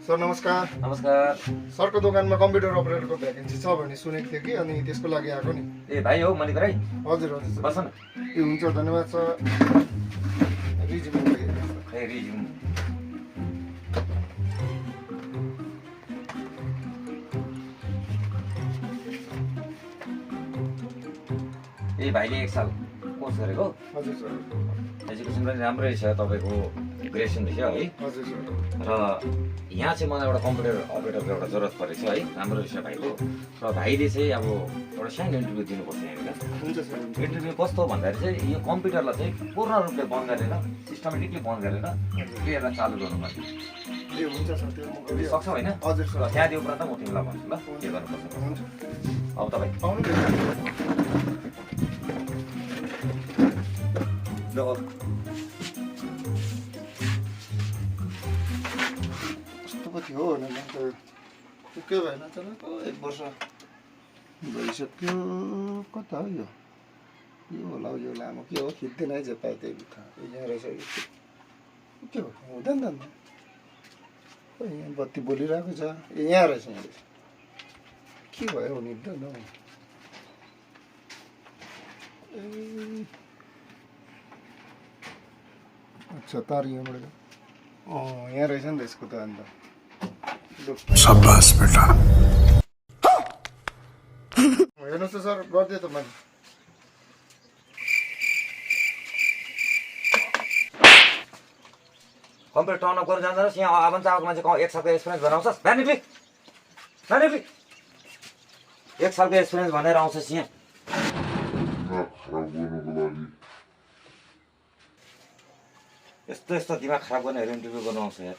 Sir नमस्कार। नमस्कार। सरको दोकानमा कम्प्युटर अपरेटरको भ्याकेन्सी छ भने सुनेको थिएँ कि, अनि त्यसको लागि आएको नि। ए भाइ हो मणिक राई? हजुर हजुर सर। बस न। ए हुन्छ, धन्यवाद सर। रिज्युम ए रिज्युम ए भाइले 1 साल कोर्स गरेको? हजुर सर। एजुकेसन पनि राम्रै छ, तपाईँको ग्रेजुएसन रहेछ है। हजुर सर। र यहाँ चाहिँ मलाई एउटा कम्प्युटर अपरेटरको एउटा जरुरत परेको छ है, राम्रो रहेछ भाइको। र भाइले चाहिँ अब एउटा सानो इन्टरभ्यू दिनुपर्छ यहाँनिर। हुन्छ सर। इन्टरभ्यू कस्तो भन्दाखेरि चाहिँ यो कम्प्युटरलाई चाहिँ पूर्ण रूपले बन्द गरेर, सिस्टमेटिकली बन्द गरेर त्यसलाई चालु गर्नुपर्छ। ए हुन्छ सर, त्यो म गरिहाल्छु। सक्छ होइन? हजुर सर। त्यहाँ दियो उपरान्त म तिमीलाई भन्छु ल के गर्नुपर्छ। हुन्छ। अब तपाईँ आउनु न। कस्तो पो थियो भनेर त के भएन चलाएको 1 वर्ष भइसक्यो। कता हो यो? यो होला यो लामो के हो, खिच्दैन है जे पाए त्यही बित्था। यहाँ रहेछ के हो, हुँदैन नि त। यहाँ बत्ती बोलिरहेको छ। ए यहाँ रहेछ, यहाँ रहेछ। के भयो हुने त न। ए अच्छा, तार यहाँबाट यहाँ रहेछ नि त यसको त। अन्त शाबाश बेटा। हेर्नुहोस् त सर, गरिदियो त मैले। कम्प्युटर टर्न अफ गरेर जाँदैनस्? यहाँ आवन चाहको मान्छे 1 सालको एक्सपिरियन्स बनाउँछस्? बिहान निक्ली 1 सालको एक्सपिरियन्स भनेर आउँछस् यहाँ। यस्तो दिमाग खराब गर्नेहरू इन्टरभ्यू गर्नु आउँछ यार।